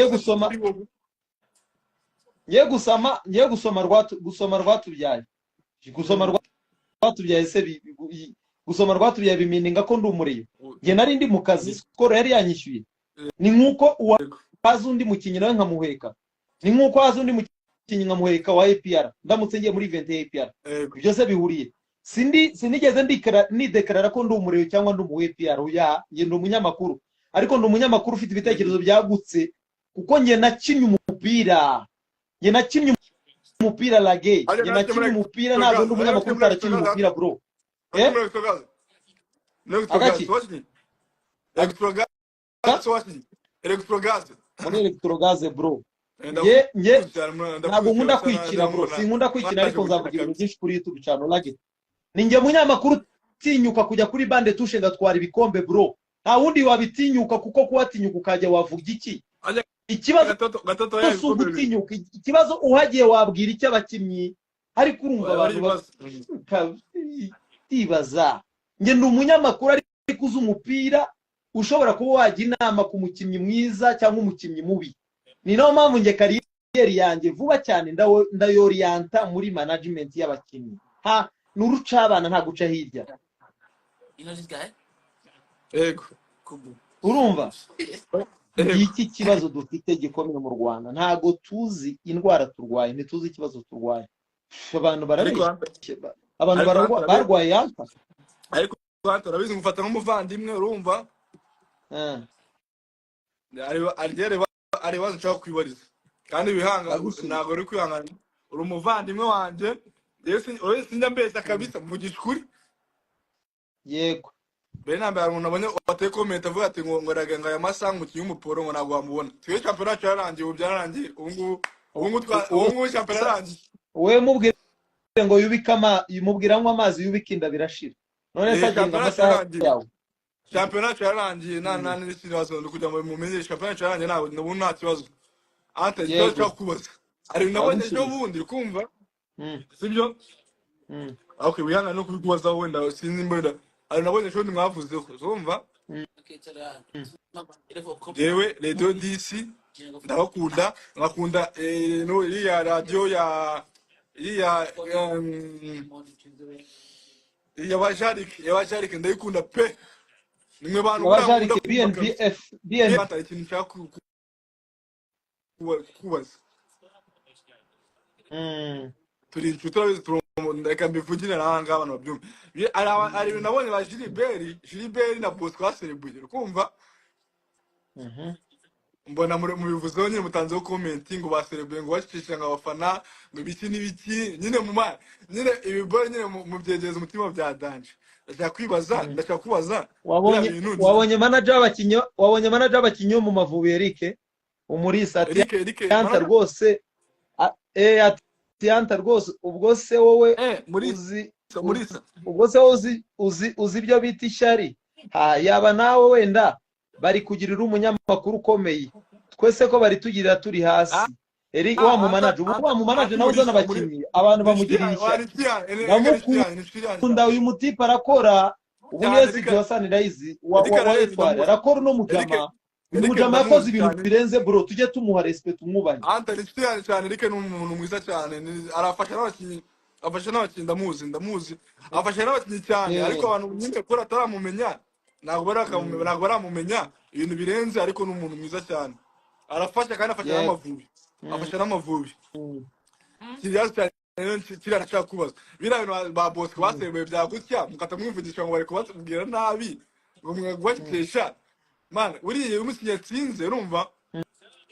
Gusoma Kuri wowe. Ngiye gusoma gusoma Rwatubyaye, gusoma Rwatubyaye se gusoma Rwatubyaye bimeaninga ko ndi umuriyo? Njye nari ndi mu kazi, Skol yari yanyishyuye. Ni nk'uko uwaza undi mukinnyi nawe nkamuheka, ni nk'uko haza undi mukinnyi nkamuheka wa APR, ndamutse ngiye muri event ya APR. Ibyo se bihuriye? Sinigeze nideclarara ko ndi umuriyo cyangwa ndi umu APR. Oya, njye ndi umunyamakuru, ariko ndi umunyamakuru ufite ibitekerezo byagutse, kuko njye nakinnye umupira, njye nakinnye umupira lage. Ariko Njye natwe nakinnye muri umupira, ntabwo ndi umunyamakuru utarakinnye umupira, bro. Eh? Muri Electrogaz, muri Electrogaz. Agaki? Wakinnye Electrogaz? Wakinnye Electrogaz? Muri Electrogaz, bro. Ndakuzi Njye cyane, ntabwo ndakuzi nkunda cyane, kwikina, bro. ndabona Sinkunda kwikina, mwaje ariko gukina nzavuga ibintu kabisa. byinshi kuri YouTube channel. Lage, ni njye munyamakuru utinyuka kujya kuri banc de touche ngatwara ibikombe, bro. Nta wundi wabitinyuka, kuko kuwatinyuka ukajya wavuga iki? Ajya Ikibazo Gatoto, Gatoto yahaye si ibikombe bibiri. ugutinyuka, ikibazo uhagiye wabwira icyo abakinnyi? Ariko urumva Bari abantu ibibazo. Ndibaza, njye ndi umunyamakuru ariko uzi umupira, ushobora kuba wajya inama ku mukinnyi mwiza cyangwa umukinnyi mubi. Ni nayo mpamvu njye career yanjye vuba cyane ndayorienta muri management y'abakinnyi. Ha, ni urucabana, nta guca hirya. You know this guy? Yego. Kubu. Urumva? Yego. Ngiki ikibazo dufite gikomeye mu Rwanda: ntago tuzi indwara turwaye, ntituzi ikibazo turwaye. Abantu Ariko barabeshya, abantu ariko barwaye yanta. Ariko urabizi, ngufata nk'umuvandimwe, urumva? Hari ibibazo nshobora kwibariza kandi wihanga. Ndagusubiza. Ntabwo uri kwihangana, uri umuvandimwe wanjye. Rero uretse sinjya mbeshya kabisa, mvugisha ukuri. Yego. Mbere na mbere, hari umuntu abonye wateye comment avuga ati ngo raga ngo aya masaha umukinnyi w'umuporo ngo ntabwo wamubona. Twe shampiyona yacu yararangiye ubu, byararangiye ubu ngubu, ubu ngubu shampiyona yararangiye. Wowe mubwire ngo yubike ama mubwira anywa amazi, yubike inda, birashira. None se Eh, agenga shampiyona yacu amasaha yararangiye. yawe? Shampiyona yacu yararangiye, nta n'ikibazo. Ndi kugira ngo mumenye shampiyona yacu yararangiye, ntabwo ubu nta kibazo. Ante, ikibazo Yego. cyo kubaza, hari ibintu nabonye ejo Ndagusubiza. bundi, kumva? Sibyo? Mm. Okay, wihangane no kubikubazaho, wenda sinzi mbona hari nabonye ejo bundi mwavuzeho, urumva? Jewe Radio 10 ndabakunda, nkakunda no iriya radiyo ya iriya ya bajarike, ndayikunda pe. Nimwe bantu buriya nkunda Abajarike kumva kabisa. BNBF BN. Hari ikintu nshaka kubaza. Turi inshuti, urabizi, reka mbivugire n'aha ngaha abantu babyumve. Hari ibintu nabonye ba Gilbert na Bosco baserebuye, ukumva? Mhm. Mbona mubivuzeho nyine, mutanzeho comment ngo baserebuye, ngo bacisha ngo abafana, ngo ibiki n'ibiki nyine mu ma nyine ibibora nyine mubyegereza umutima bya danger. Ndashaka kwibaza, ndashaka kubaza biriya Wabonye bintu wabonye manager w'abakinnyi bo mu Mavubi, Eric Umurisa, ati Eric, Eric anta manager? Rwose ati anta rwose, ubwo se wowe Murisa. Uzi Murisa. Ubwo se wowe uzi ibyo bita ishyari? Ha, yaba nawe wenda bari kugirira umunyamakuru ukomeye, twese ko bari tugirira turi hasi. Eric wa mu anta manager ubu anta wa mu manager anta nawe uzana Murisa muri abakinnyi, abantu ni inshuti bamugirira yanjye ishyari. Ni inshuti yanjye, Eric ni inshuti yanjye, ni inshuti yanjye Ndamukunda cyane. uyu mutipe, arakora ubu Cyane. niyo Eric SG wa Sunrise wa Eric wa, wa ararenze. Etoile. Ndamuzi. Arakora uno Eric mujama, uyu Eric mujama yakoze ndamuzi ibintu cyane. birenze, bro. Tujye tumuha respect, tumwubahe. Anta ni inshuti yanjye cyane. Eric ni umuntu mwiza cyane, arafasha n'abakinnyi, afasha n'abakinnyi, ndamuzi, ndamuzi, afasha n'abakinnyi cyane. Ariko abantu nyine kubera ataramumenya, ntabwo barakamumenya, ntabwo baramumenya ibintu birenze, ariko ni umuntu mwiza cyane, arafasha kandi afasha n'Amavubi, afasha n'Amavubi. Kiriya cyane rero, kiriya nashaka kubaza, biriya bintu ba Bosco basebuye bya gutya, mukata mwumvugisha ngo bari kubabwira nabi, ngo mwakesha man, buriya iyo umukinnyi yatsinze, urumva,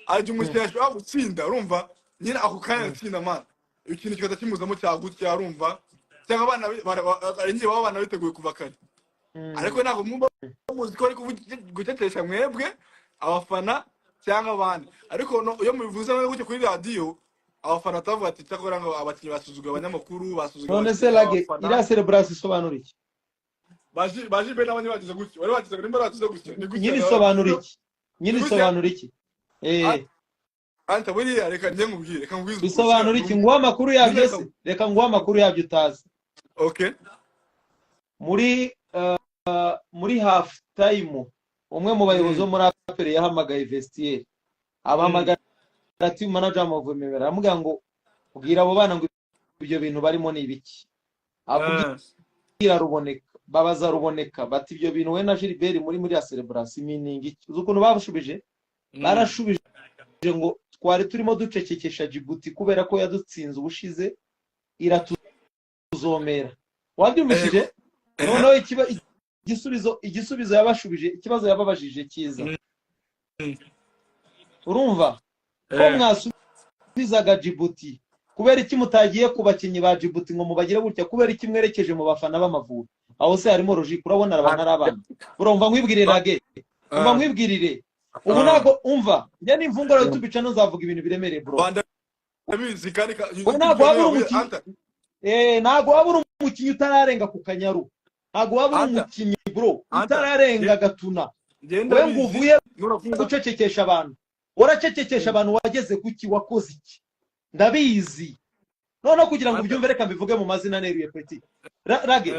ajya umukinnyi ashobora gutsinda, urumva nyine ako kanya atsinda, man, ikintu kigahita kimuzamo cya gutya, urumva, cyangwa abana hari igihe baba abana biteguye kuva kare, ariko ntabwo muba muzi ko bari gucecesha mwebwe abafana cyangwa abandi. Ariko iyo mubivuze gutya kuri radiyo, abafana batavuga ati cyakora ngo abakinnyi basuzuguye abanyamakuru, basuzuguye None se abakinnyi, lage abafana. Iriya celebration isobanura iki? Baje imbere n'abandi bagize gutya, bari bagize nimba bagize gutya, ni gutya. Nyine isobanura iki nyine? Ni gutya. Isobanura iki? Anta, buriya reka njye nkubwire, reka nkubwize ukuri. Bisobanura iki? Nguhe amakuru yabyo Nyine se? Reka nguhe amakuru yabyo utazi. Okay. Muri half time, umwe mu bayobozi bo muri APR yahamagaye vestiaire. Abahamagara team manager w'Amavubi, aramubwira ngo: "Bwira abo bana ngo ibyo bintu barimo ni ibiki?" Avugira Ruboneka, babaza Ruboneka bati: "Ibyo bintu we na Gilbert muri ya celebration meaning iki?" Uzi ukuntu bashubije? Barashubije ngo: "Twari turimo ducecekesha Djibouti kubera ko yadutsinze ubushize, iratuzomera." Wabyumvishije? Noneho igisubizo yabashubije, ikibazo yababajije cyiza, urumva ko mwasubizaga Djibouti, kubera iki mutagiye ku bakinnyi ba Djibouti ngo mubagire gutya? Kubera iki mwerekeje mu bafana b'Amavubi? Aho se harimo logique? Urabona abantu ari abana. Urumva nkwibwirire, Rage, umva nkwibwirire ubu. Ntabwo umva, njye nimfungura YouTube channel nzavuga ibintu biremereye, bro. Ndabizi kandi We, ntabwo waba uri umukinnyi, ntabwo waba uri umukinnyi utararenga ku Kanyaru, ntabwo waba uri Anta. umukinnyi, bro, Anta. utararenga Gatuna. Ngenda. We ngo uvuye nurafunga gucecekesha abantu, uracecekesha abantu wageze kuki? Wakoze iki? Ndabizi. Noneho kugira ngo Anta. ubyumve, reka mbivuge mu mazina neruye. Petit Rage,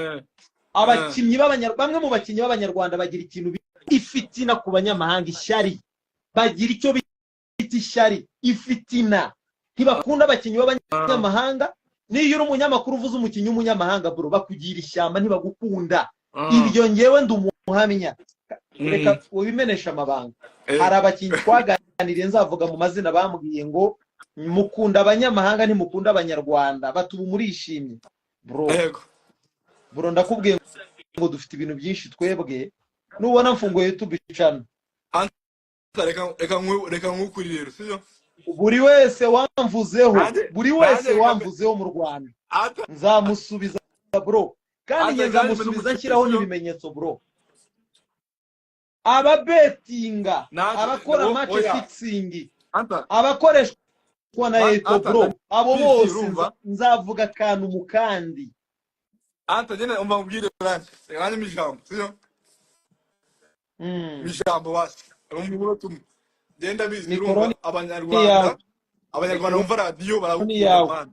abakinnyi b'abanyarwanda, bamwe mu bakinnyi b'Abanyarwanda bagira ikintu bita ifitina ku banyamahanga, ishyari. Bagira icyo bita ishyari, ifitina. Ntibakunda abakinnyi b'abanyamahanga. Niyo uri umunyamakuru uvuze umukinnyi w'umunyamahanga, bro, bakugira ishyamba, ntibagukunda. Ibyo ngewe ndi umuhamya. Reka ubimenesha amabanga. Hari abakinnyi twaganiriye, nzavuga mu mazina, bambwiye ngo: "Mukunda abanyamahanga, ntimukunda Abanyarwanda." Bati: "Ubu murishimye, bro?" Bro, ndakubwiye ngo dufite ibintu byinshi twebwe. Nubona mfunguye YouTube channel, Anta, reka nkukuri rero, sibyo? Buri wese wamvuzeho, buri wese nanjye reka wamvuzeho mu Rwanda, Anta, nzamusubiza, bro. Kandi Anta, njye reka mbe nzamusubiza n'umukire, nshyiraho sibyo? n'ibimenyetso, bro. Ababetinga, Nanjye abakora match oya. fixing, Anta, abakoreshwa na Eto, Anta, bro, abo ndabizi, bose urumva? Nzavuga akantu mu kandi. Anta, genda umva nkubwire, nanjye reka nanjye mu ijambo, sibyo? Mu ijambo basi mu munota umwe. Genda bizi, Mikoro urumva? ni Abanyarwanda, iyawe. Abanyarwanda Mikoro bumva radiyo ni baragukunda, iyawe. man.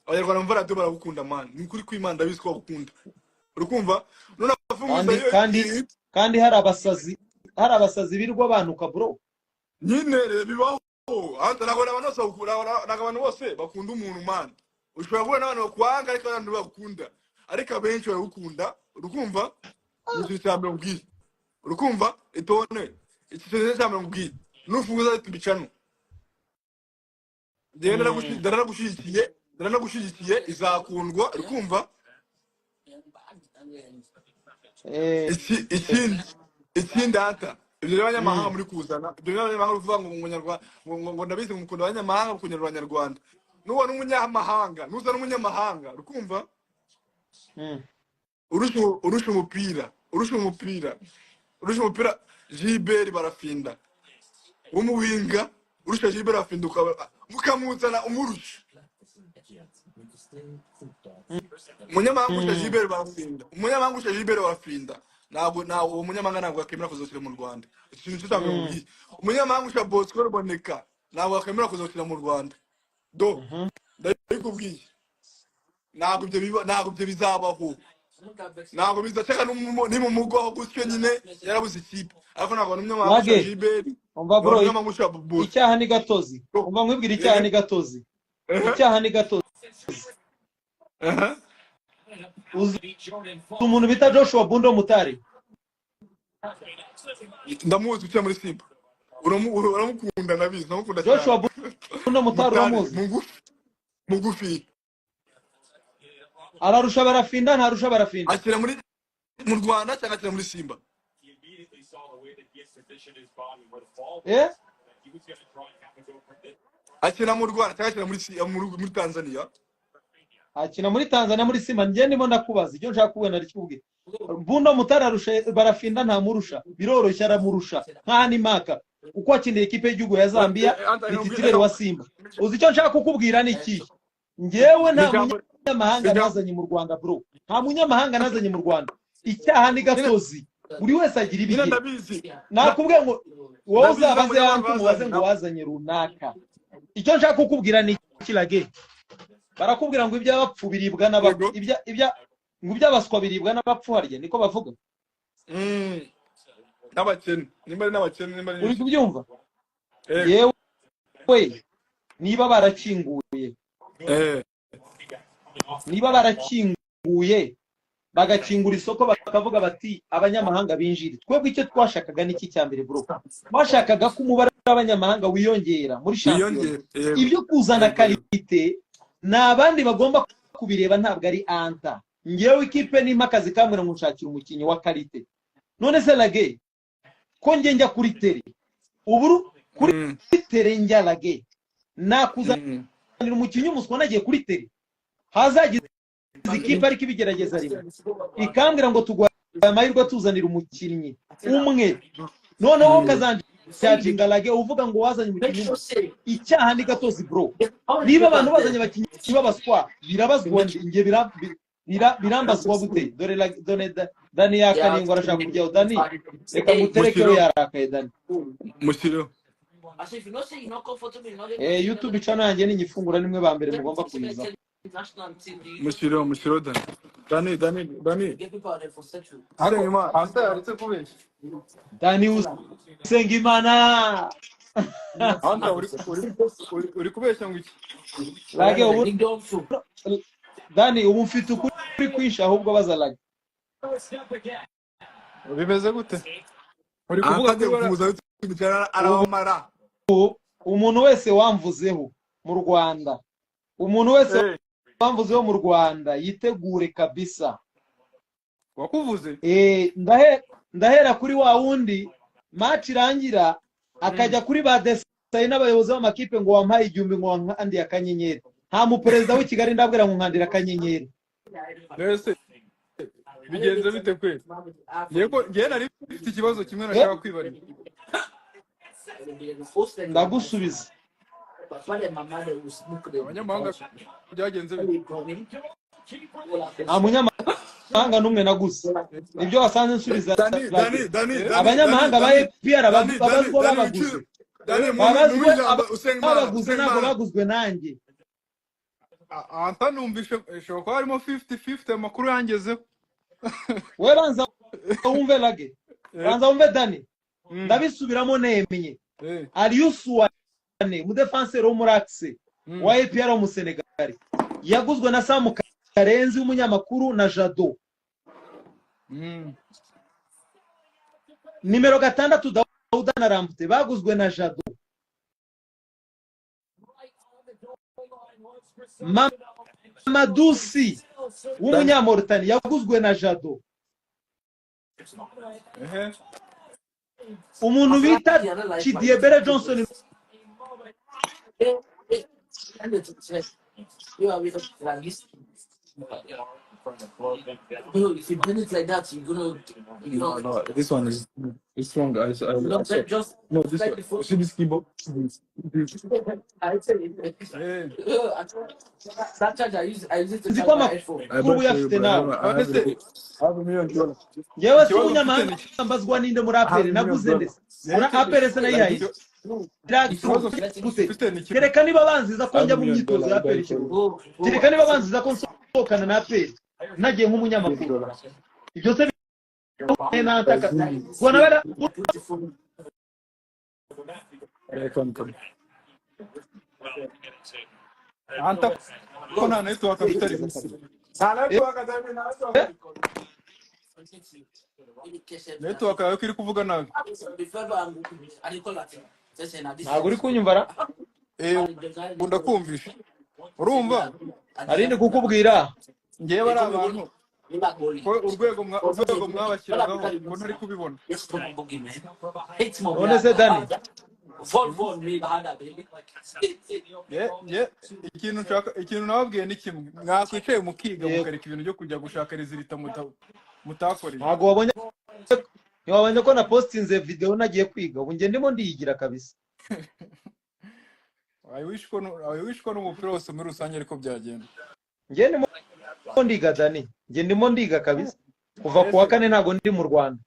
Abanyarwanda bumva radiyo baragukunda, man. Ni ukuri kw'Imana, ndabizi ko bagukunda. Uri kumva? None afunguza Kandi iyo kandi kandi hari abasazi birirwa bantuka, bro. Nyine reba, bibaho, Anta. Ntabwo abantu bose bakunda, ntabwo abantu bose bakunda umuntu, man. Ushobora guhura n'abantu bakwanga, ariko abantu bagukunda, ariko abenshi baragukunda. Uri kumva? Ni ikintu cya mbere nkubwiye. Uri kumva? Itone iki kintu cya mbere nkubwiye: nufunguza YouTube channel, njyewe ndaranagushyigikiye, izakundwa. Uri kumva? Ikindi, Anta, ibyo by'abanyamahanga muri kuzana, ibyo by'abanyamahanga uri kuvuga ngo umunyarwanda, ngo ndabizi ngo mukunda abanyamahanga, mukunda Abanyarwanda. Nubona umunyamahanga, nuzana umunyamahanga, uri kumva, urusha umupira Gilbert Barafinda w'umuwinga, urusha Gilbert Barafinda, mukamuzana umurusha, umunyamahanga urusha Gilbert Barafinda, umunyamahanga urusha Gilbert Barafinda, ntabwo uwo munyamahanga ntabwo akemera kuzokina mu Rwanda. Ikintu cyo cyambere mubwiye: umunyamahanga urusha Bosco Ruboneka ntabwo akemera kuzokina mu Rwanda. Do ndabikubwiye, ntabwo ibyo biba, ntabwo ibyo bizabaho, ntabwo bizaceka. Nimumugwaho gutyo nyine yarabuze ikipe, ariko ntabwo n'umunyamahanga urusha Wage Gilbert, umva, ntabwo bro, umunyamahanga urusha Bosco. Icyaha ni gatozi. Umva nkwibwira, icyaha ni gatozi. Icyaha ni gatozi. Uzi umuntu bita Joshua Bundo Mutari? Ndamuzi, uciye muri Simba. Uramukunda, ndabizi, ndamukunda Joshua cyane. Bundo Mutari. Mutari. Uramuzi? Mugufi mugufi. Ararusha Barafinda, ntarusha Barafinda? Akina muri mu Rwanda cyangwa akina muri Simba? Eh? Akina mu Rwanda cyangwa akina muri Tanzania? Akina muri Tanzania, muri Simba. Njye ndimo ndakubaza icyo nshaka kubona ari. Bundo Mutari arusha Barafinda? Ntamurusha? Biroroshye, aramurusha nkaha ni maka uko akiniye ikipe y'igihugu ya Zambia, ni titulaire wa Simba. Uzi icyo nshaka kukubwira ni iki? Njyewe nta Ijambo munyamahanga ijambo nazanye mu Rwanda, bro. Nta munyamahanga nazanye mu Rwanda. Icyaha ni nyine gatozi, buri wese agira nyine ibye. Ndabizi. Nakubwiye ngo wowe Ndabizi, nta uzabaze munyamahanga hantu umubaze wazanye. ngo wazanye runaka. Icyo nshaka kukubwira ni iki, Rage? Barakubwira ngo iby'abapfu biribwa n'abapfu. Yego. Ibya ngo iby'abaswa biribwa n'abapfu, harya niko bavuga? N'abakene, nimba ari n'abakene, nimba ari Uri n'ibiki. kubyumva? Yego. Yewe. Njyewe niba barakinguye, niba barakinguye, bagakingura isoko, bakavuga bati abanyamahanga binjire, twebwe icyo twashakaga ni iki? Cya mbere, bro, twashakaga ko umubare w'abanyamahanga wiyongera muri shampiyona. Wiyongere, yego. Ibyo kuzana Yego, yego. qualité ni abandi bagomba kubireba, ntabwo ari Anta. Ngewe ikipe nimpa akazi kambwira ngo nshakira umukinnyi wa qualité, none se Lage, ko njye njya kuri terrain ubu, kuri terrain njya, Lage, nakuzanira umukinnyi umuswa nagiye kuri terrain, hazagize ikipe ariko ibigerageza rimwe ikambwira ngo tuguhaye amahirwe, tuzanira umukinnyi umwe, noneho ukazanjajinga, Lage, uvuga ngo wazanye umukinnyi umwe. Icyaha ni gatozi, bro. Niba abantu bazanye abakinnyi b'abaswa, birabazwa njye, birambazwa gute? Dore dore Dani yakarindwi arashaka kujyaho. Dani, reka nguterekeho, yarakaye Dani. Mushyireho. YouTube channel yanjye ninyifungura, nimwe ba mbere mugomba kuyizaho. Mushyireho, mushyireho Dani, Dani, Dani, Dani. Ariko Usengimana. Anta yaretse kubeshya. Dani Usengimana. Anta, uri kubeshya ngo iki? Lage, ubu Dani, ubu mfite ukuri kwinshi, ahubwo baza Lage. Bimeze gute? Uri kuvuga Anta agiye kuri bara gufunguza YouTube channel, arabamara. Umuntu wese wamvuzeho mu Rwanda, umuntu wese wamvuzeho mu Rwanda yitegure kabisa. Wakuvuze? Ndahera kuri wa wundi match irangira akajya kuri ba Desayi n'abayobozi b'amakipe ngo wampaye 1000, ngo wankandiye akanyenyeri. Nta muperezida w'i Kigali ndabwira ngo nkandira akanyenyeri. Mbese bigenze bite kweli? Yego, njyewe nari mfite ikibazo kimwe nashaka kwibariza. Ndagusubiza. Abanyamahanga byagenze bite? Nta munyamahanga n'umwe naguze, nibyo wasanze nsubiza. Dani, Dani, Dani, Dani. Abanyamahanga ba Dani, APR Dani, Dani, babazwa Dani, babaguze. Dani, Babazwe mu ijambo Usengimana, babaguze, ntabwo Usengimana. baguzwe nanjye. Anta, numvishe ishobora kuba harimo 50-50, amakuru yangezeho. Wowe banza wumve, Lage. Banza wumve, Dani. Ndabisubiramo nemye. Aliou Souane, umudefanseri wo muri axe wa APR wo mu Senegal, yaguzwe na Sam Karenzi w'umunyamakuru na Jado. Nimero 6 Dauda na Lamptey baguzwe na Jado. Mamadou Sy w'umunyamauritani yaguzwe na Jado. Umuntu bita Chidiebere Johnson. If you do it like that, you're gonna, you No, know, no, this one is it's wrong. I no, saw. just No, this like one. before. You see this keyboard? This. That charger I use it to Nzi charge ko my iPhone. I amakuru buy for you, uyafite bro. I nawe. have, I have, None se I have $1 million. Ngewe si ikibazo mfite umunyamahanga ni iki? mbazwa ninde muri I have APR? a million Naguze dollars. ndetse muri APR se nayihaye? Ikibazo Gute? mfite ni kimwe. Kereka niba banziza ko I have njya a mu million myitozo dollars. ya I APR buy for you. Kiruhura, kereka niba banziza ko nsohokana na APR nagiye nk'umunyamakuru, $1 million. ibyo se nantaka ubona bara. Yeah, come, come. Anta, ko nta network afite ariko? Nta network, Dani, nta network. Network yawe ko iri kuvuga nabi? Ntabwo uri kunyumva ra? Ubu ndakumvisha, urumva? Arinde kukubwira. Ngewe ari abantu ko urwego mwabashyiragaho ngo ntari kubibona. None se Dani? Ye ikintu nshaka, ikintu nababwiye ni kimwe: mwakwicaye mukiga, Yego. mukareka ibintu byo kujya gushaka résultat mutakoreye. Ntabwo wabonye, ntiwabonye ko na postinze video nagiye kwiga? Ubu njye ndimo ndiyigira kabisa. I wish ko n'umupira wose muri rusange ariko byagenda. Njye ndimo ndiga, Dani, njye ndimo ndiga kabisa. Kuva ku wa kane ntabwo ndi mu Rwanda.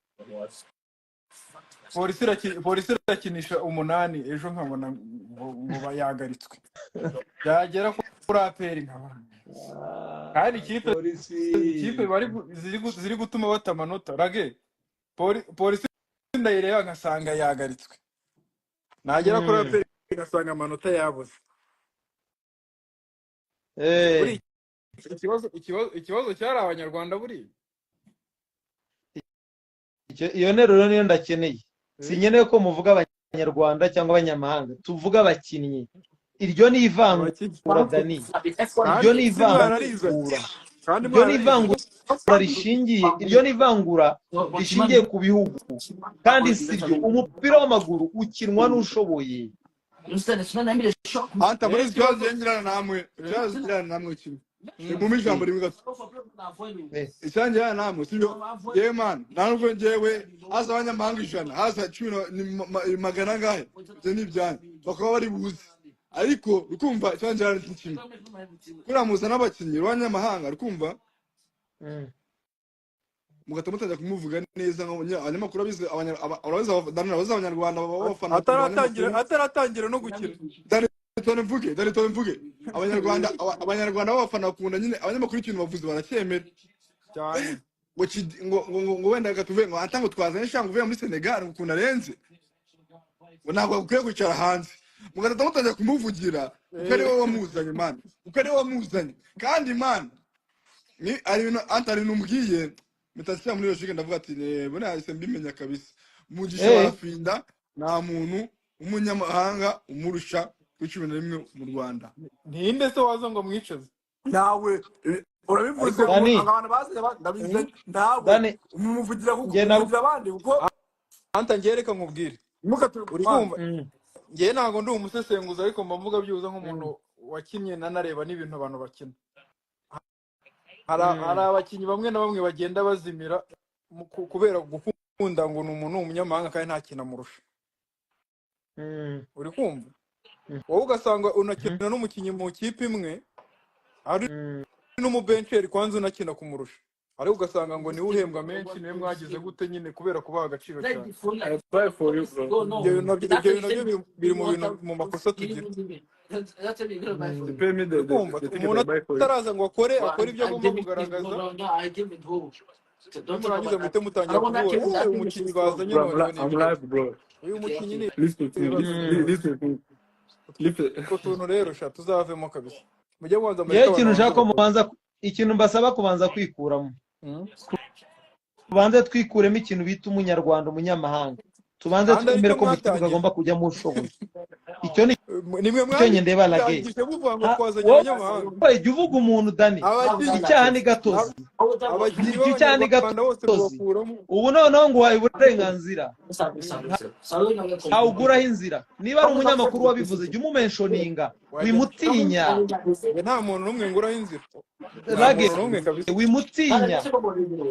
Polisi irakinisha 8 ejo, nkabona ngo bayagaritswe, byagera kuri APR nkabona kandi ikipe Polisi. Ikipe ziri gutuma bata amanota, Rage. Polisi ndayireba ngasanga yagaritswe, nagera kuri APR igasanga amanota yabuze. Buri ikibazo cyari abanyarwanda buri. Iyo nteruro niyo ndakeneye. Sinkeneye ko muvuga abanyarwanda cyangwa abanyamahanga, tuvuga abakinnyi. Iryo ni ivangura Dani, iryo ni ivangura, iryo ni ivangura rishingiye, iryo ni ivangura rishingiye ku bihugu, kandi siryo. Umupira w'amaguru ukinwa n'ushoboye. Anta muri ikibazo ngirana namwe, ikibazo ngirana namwe kimwe mu ijambo rimwe gato. Icyangira namwe sibyo? Yewe man, ntabwo njyewe haza abanyamahanga 100, haza 10 magana angahe, ibyo ni ibyanyu bakaba bari buze. Ariko ukumva icyangira ni kimwe, kuriya muzana abakinnyi b'abanyamahanga, ukumva mugahita mutangira kumuvuga neza abanyamakuru abize, abanyarwanda baba bafana ataratangira no gukina. Dore mvuge abanyarwanda, abanyarwanda b'abafana bakunda nyine abanyamakuru, ikintu bavuze baracyemera cyane. Ngo wenda reka tuvuge ngo anta ngo twazanye shango uvuye muri Senegal ngo ukuntu arenze, ngo ntabwo akwiye kwicara hanze, mugahita mutangira kumuvugira kuko ari wowe wamuzanye man, kuko ari wowe wamuzanye. Kandi man ni ari ibintu anta ari numbwiye mutashyira muri logique, ndavuga ati buriya nahise mbimenya kabisa. Mugisha Barafinda nta muntu w'umunyamahanga umurusha kuri 11 mu Rwanda. Ninde se waza ngo mwicaze? Nawe urabivuze abantu bazanye ndabize nawe umuvugira kuko umuvugira abandi kuko anta ngereka nkubwire uri kumva. Ngiye ntago ndi umusesenguzi, ariko mba mvuga byuza nk'umuntu wakinnye nanareba n'ibintu abantu bakina. Hari abakinnyi bamwe na bamwe bagenda bazimira kubera gukunda ngo ni umuntu w'umunyamahanga kandi nta kintu amurusha. Uri kumva? Wowe ugasanga unakina n'umukinnyi mu kipe imwe ari n'umubencheri kwanza unakina kumurusha, ariko ugasanga ngo niwe uhembwa menshi, niwe mwagize gute nyine kubera kubaha agaciro cyane. Ibyo nabyo biri mu bintu mu makosa tugira. Umuntu ataraza ngo akore ibyo agomba kugaragaza, murangiza muhite mutangira kuvuga uyu mukinnyi bazanye none uyu mukinnyi ni utwo tuntu rero sha tuzavemo kabisa. Mujye mubanza muri ikintu nshaka mubanza, ikintu mbasaba kubanza kwikuramo, tubanze twikuremo ikintu bita umunyarwanda umunyamahanga, tubanze twemere ko mu kibuga agomba kujyamo ushoboye. Icyo ni cyo ndeba lage. Wowe jya uvuga umuntu Dani, icyaha ni gatozi, icyaha ni gatozi. Ubu noneho ngo uhaye uburenganzira ntawuguraho inzira. Niba ari umunyamakuru wabivuze jya umumenshoninga, wimutinya. Nta muntu n'umwe nguraho inzira lage, wimutinya.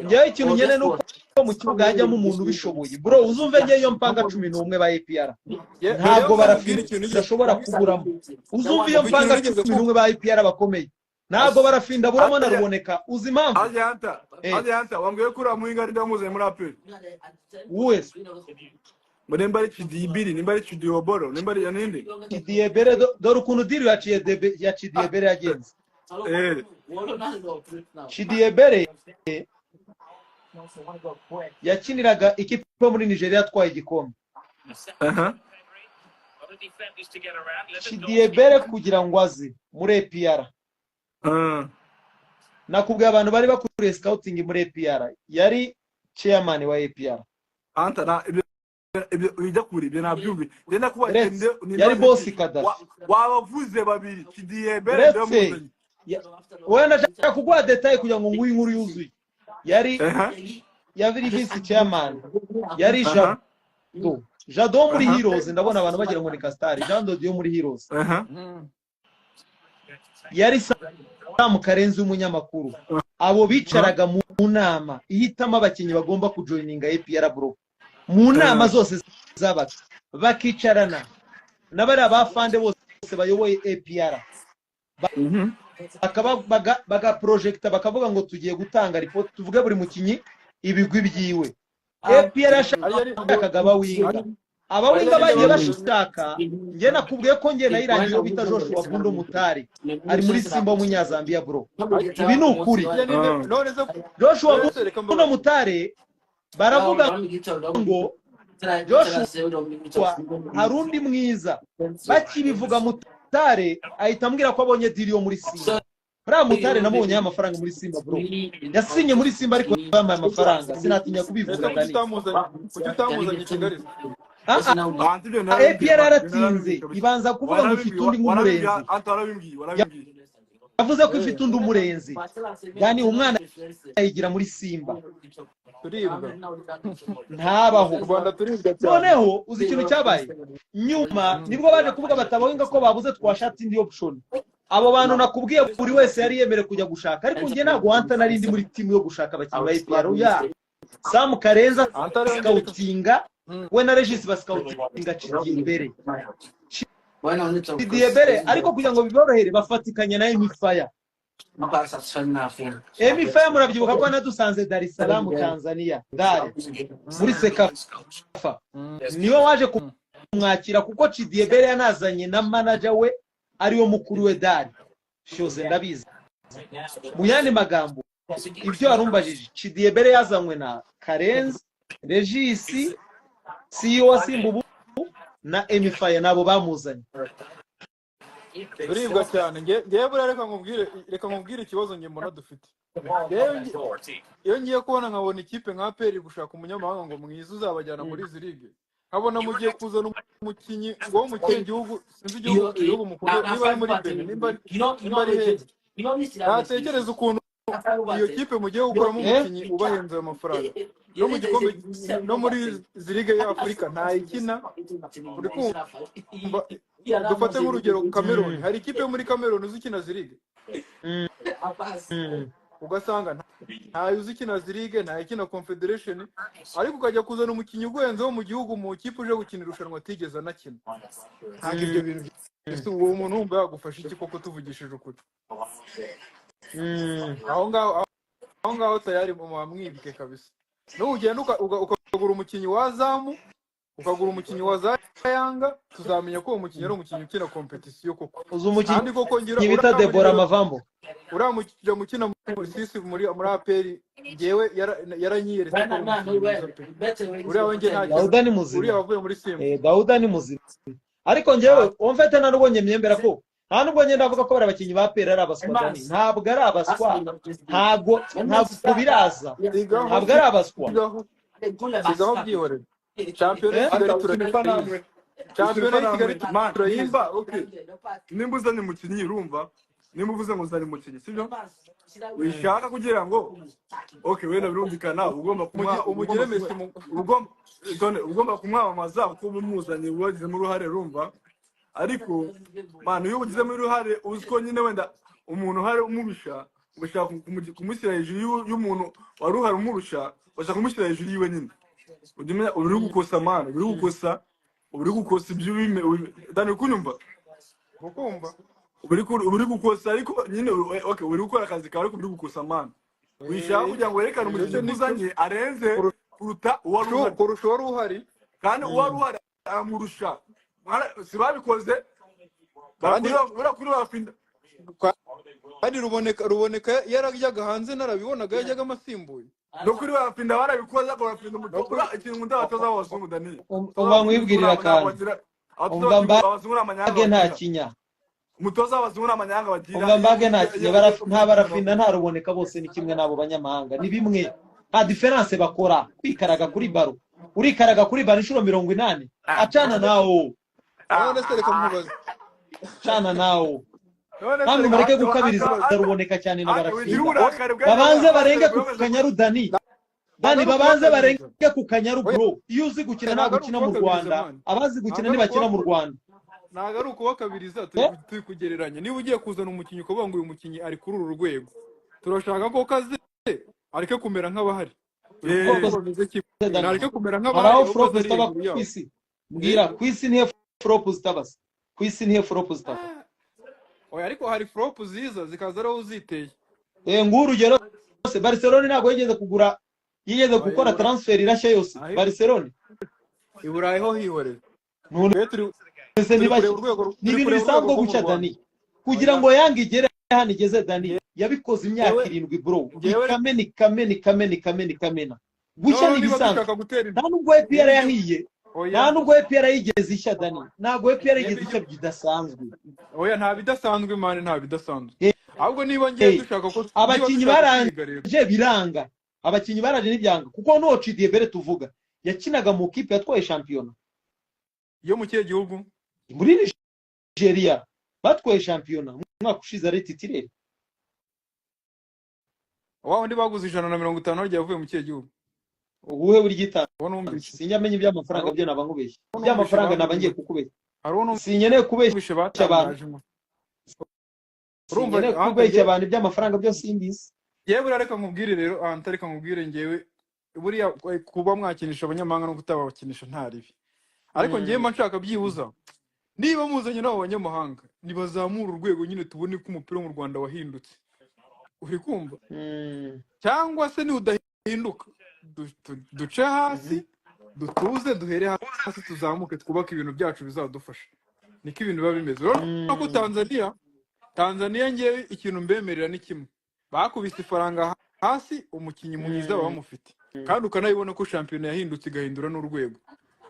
Njyewe ikintu nyene nuko mu kibuga hajyamo umuntu ubishoboye bro. Uzumve ngewe iyo mpanga 11 ba APR ntabwo Barafinda ashobora kuburamo. Uzumve iyo mpanga 11 ba APR bakomeye ntabwo Barafinda buramo na Ruboneka. Uzi impamvu? Ajanta wambwiye ko uriya muhinga ari ndamuzanye muri APR wese ngo nimba ari Chidibiri, nimba ari Chidioboro, nimba ari ninde Chidiebere. Dore ukuntu diri ya Chidiebere yagenze. Chidiebere yakiniraga ikipe muri Nigeria atwaye igikombe. Chidiebere kugira ngo aze muri APR, nakubwiye abantu bari bakuriye scouting muri APR, yari chairman wa APR. Anta na ibyo bijya kuri ibyo nabyumvi ndenda kuba yari boss Kadafi wabavuze babiri Chidiebere ndamuzanye. Wowe ndashaka kuguha detail kugira ngo nguhe inkuru yuzuye. Yari yari vice chairman, yari Jado muri Heroes. Ndabona abantu bagira ngo ni Castari Jean Dieu muri Heroes. Yari Sam Karenzi umunyamakuru. Abo bicaraga mu nama ihitamo abakinnyi bagomba kujoininga APR bro. Mu nama zose zabaga bakicarana n'abari abafande bose bayoboye APR, baga projecta bakavuga ngo tugiye gutanga report, tuvuge buri mukinyi ibigwi byiwe. APR yashakaga abawinga, abawinga bagiye bashaka. Njye nakubwiye ko njye nayirangiye bita Joshua Bundo Mutari ari muri Simba w'umunyazambiya bro. Ibi ni ukuri. Joshua Bundo Mutare baravuga ngo Joshua hari undi mwiza. Bakibivuga Mutare ahita ambwira ko abonye deal yo muri Simba. Buriya Mutare nabonye amafaranga muri Simba bro. Yasinye muri Simba ariko bampaye amafaranga, sinatinya kubivuga. Ese kuki Dani, utamuzanye, kuki utamuzanye i Kigali? Ante, ibyo narabibwiye, APR man. Ibyo yaratinze narabibwiye kabisa. ibanza kuvuga ngo ifite undi Warabibwiye, nk'umurenzi. Ante, warabibwiye, warabibwiye. Yavuze ko ifite undi umurenzi. Dani, umwana yigira muri Simba. Turibwa. Ntabaho. U Rwanda turibwa cyane. Noneho uzi ikintu cyabaye nyuma? Nibwo baje kuvuga batabahinga ko babuze, twashatse indi option. Abo bantu nakubwiye, buri wese yari yemerewe kujya gushaka, ariko njye ntabwo wanta nari ndi muri team yo gushaka abakinnyi ba APR. Ya Sam Karenza Anta rero njye reka scoutinga, we na Regis bascoutinga Chidiebere, Chidiebere, ariko kugira ngo biborohere bafatikanya na Emifaya. Emifaya murabyibuka ko yanadusanze Dar es Salaam, Tanzania, Dar muri CECAFA. Niwe waje kumwakira kuko Chidiebere yanazanye na manager we, ariwe mukuru we Dari Shoze, ndabizi. Mu yandi magambo, ibyo warumbajije, Chidiebere yazanywe na Karenzi, Regis, CEO wa Simba ubu, na Emifaya, nabo bamuzanye. Turibwa cyane. Ngewe buriya reka nkubwire ikibazo nge mbona dufite. Ngewe iyo ngiye kubona nkabona ikipe nka APR gushaka umunyamahanga ngo mwiza uzabajyana muri izi ligue, nkabona mugiye kuzana umukinnyi ngo wo mu kihe gihugu, sinzi igihugu mukunda, niba ari muri Benin, nimba ari hehe, natekereza ukuntu iyo kipe mugiye gukuramo umukinnyi ubahenze ayo mafaranga, no mu gikombe, no muri izi ligue y'Afurika ntayikina. Uri kumva? Dufate nk'urugero Cameroon. Hari ikipe yo muri Cameroon uzi ikina zirigue? Ugasanga ntayo uzi ikina zirigue, ntayo ikina Confederation, ariko ukajya kuzana umukinnyi uguhenze wo mu gihugu mu kipe uje gukina irushanwa atigeze anakina. Ntabwo ibyo bintu ese uwo muntu wumva yagufasha iki koko, tuvugishije ukuri? Aho ngaho tayari mwamwibwe kabisa. Nugenda ukagura umukinnyi wa Azam, ukagura umukinnyi wa za Yanga, tuzamenya ko uwo mukinnyi ari umukinnyi ukina compétition koko. Uzi umukinnyi Kandi koko ngira bita uriya Debora Mavambo? Uriya mukino mukina muri sisi muri APR, ngewe yaranyiyeretse ko ari umukinnyi mwiza pe. Uriya we nge nta Dauda ni muzima. Uriya wavuye muri Simba. Eh, Dauda ni muzima, ariko njyewe umfete nta nubwo nyemyembera ko, nta nubwo ngenda avuga ko bari abakinnyi ba APR ari abaswa. Dani, ntabwo ari abaswa, ntabwo biraza. Sigaho. Ntabwo ari abaswa. Sigaho, sigaho, byihorere. Shampiyona y'i Eh? Kigali Anta, ukina turayizi. Shampiyona y'i Kigali Man, turayizi. Nimba okay, nimba uzanye umukinnyi, urumva, nimba uvuze ngo uzanye umukinnyi, sibyo, wishaka kugira ngo okay, wenda birumvikana, ugomba kumuha Umugire Messi ugomba none ugomba kumwamamaza kuko uba umuzanye, wagizemo uruhare, urumva? Ariko man, iyo ugizemo uruhare, uzi ko nyine wenda umuntu uhari umurusha, ugashaka kumushyira hejuru y'umuntu wari uhari umurusha, ugashaka kumushyira hejuru yiwe nyine, ujya umenya uri gukosa man, uri gukosa, uri gukosa ibyo Dani, uri kunyumva? Ukumva. Uri gukosa, ariko nyine okay, uri gukora akazi kawe, ariko uri gukosa man, wishaka kugira ngo werekane Ibyo umukinnyi ni uzanye arenze kuruta uwari uhari. Kurusha uwari uhari. Kandi uwari uhari aramurusha. Si babikoze? Kandi Buriya kuri Barafinda. Kandi Ruboneka yarajyaga hanze, narabibonaga, yajyaga asimbuye. No kuri Barafinda barabikoze, ariko Barafinda No umutoza kuri ikintu nkunda abatoza b'abazungu, Dani. Umva nkwibwirira akantu. Abatoza Umva abazungu ni amanyanga mbage nta bagira. kinya. Umutoza w'abazungu ni amanyanga bagira. Umva mbage nta kinya. Nta Barafinda, nta Ruboneka, bose ni kimwe n'abo banyamahanga, ni bimwe, nta différence bakora. Kwikaraga kuri ballon, urikaraga kuri ballon inshuro 80, acana nawo. None se reka nkubaze. Cana nawo. None se Namwe reka mureke gukabiriza Ruboneka cyane na Wigira Barafinda. uburakari bwa Babanze barenge ku Kanyaru, Dani. Dani, Ntabwo ari babanze ukubakabiriza. barenge ku Kanyaru bro. Iyo uzi gukina Ntabwo ntabwo ari ukina mu ukubakabiriza, Rwanda. man. Abazi gukina Ntabwo ari ntibakina mu Rwanda. Ntabwo ari ukubakabiriza, turi kugereranya. Niba ugiye kuzana umukinnyi ukavuga ngo uyu mukinnyi ari kuri uru rwego, turashaka ko kaze areke kumera nk'abahari. Uri kuvuga ko Koko bameze kimwe. Dani, Ntareke kumera hari nk'abahari, aho ahubwo flop aze ari zitaba hejuru ku yabo. isi? Mbwira, ku isi nihe flop zitaba se? Ku isi nihe flop zitaba? Oya, ariko hari flop ziza zikaza ariho uziteye. Eh, nguhu urugero se, Barcelona ntabwo yigeze kugura, yigeze Oya, gukora transfer irashya yose? Aho Barcelona. i Burayi ho hihorera. None Twe turi se turi ntibashye? kureba urwego Ni turi ibintu kureba bisanzwe urwego rwo mu gucya Rwanda. Dani, kugira Oya. ngo Yanga igere hano igeze, Dani, yabikoze imyaka Njyewe 7 bro. njyewe Ikamena, ikamena, ikamena, ikamena, ikamena. Gushya Noneho ni niba ibisanzwe. dushaka gutera Nta imbere, nubwo APR niba yahiye, oya, nta nubwo APR yigeze ishya, Dani, ntabwo APR niba yigeze ishya ibyo bidasanzwe. Oya, nta bidasanzwe, man, nta bidasanzwe. Ahubwo niba ngiye dushaka ko niba Abakinnyi dushaka kwiga rero, baranje biranga, abakinnyi baraje ntibyanga, kuko n'uwo Chidiebere tuvuga yakinaga mu kipe yatwaye shampiyona. Yo mu kihe gihugu? Muri Nigeria, batwaye shampiyona mu mwaka ushize, ari titulaire. Wa wundi baguze 150 harya yavuye mu kihe gihugu? Ubuhe buryo? Uwo numvise Sinjya amenya iby'amafaranga hari byo, naba nkubeshye. uwo numvise Iby'amafaranga naba baguze ngiye ngo kukubeshya. Hari uwo Sinkeneye kubeshya numvise abantu. batangaje ngo urumva Sinkeneye ahubwo kubeshya ngewe abantu, iby'amafaranga byo simbizi. Yewe, buriya reka nkubwire rero, Anta, reka nkubwire ngewe, buriya kuba mwakinisha abanyamahanga no kutabakinisha nta ribi, ariko ngewe mba nshaka byibuza niba muzanye n'abo banyamahanga, nibazamura urwego nyine, tubone ko umupira wo mu Rwanda wahindutse, uri kumva? Cyangwa se niudahinduka, duce hasi, dutuze, duhere hasi, tuzamuke, twubake ibintu byacu bizadufasha. Niko ibintu biba bimeze. Urabona ko Tanzania, ngewe ikintu mbemerera ni kimwe: bakubise ifaranga hasi, umukinnyi mwiza baba bamufite, kandi ukanabibona ko shampiyona yahindutse, igahindura n'urwego.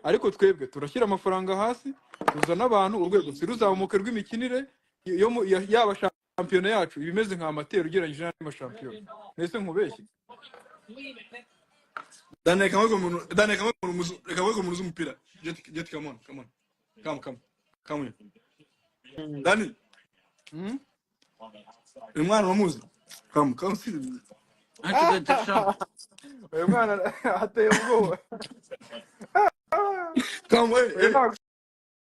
Ariko twebwe turashyira amafaranga hasi, tuzana abantu, urwego si ruzamuke rw'imikinire yo yaba shampiyona yacu iba imeze nka amateur ugereranyije n'andi mashampiyona. Mbese nkubeshye? Dani, reka nkwereke umuntu. Dani, reka nkwereke umuntu reka nkwereke umuntu uzi umupira. Jet, Jet, come on, come on, come, come, come here. Dani. Hmm? Uyu mwana uramuzi? Come, come, see. Anti touchdown. Uyu mwana ateye ubwoba. Come, hey. Uyu Hey. ntabwo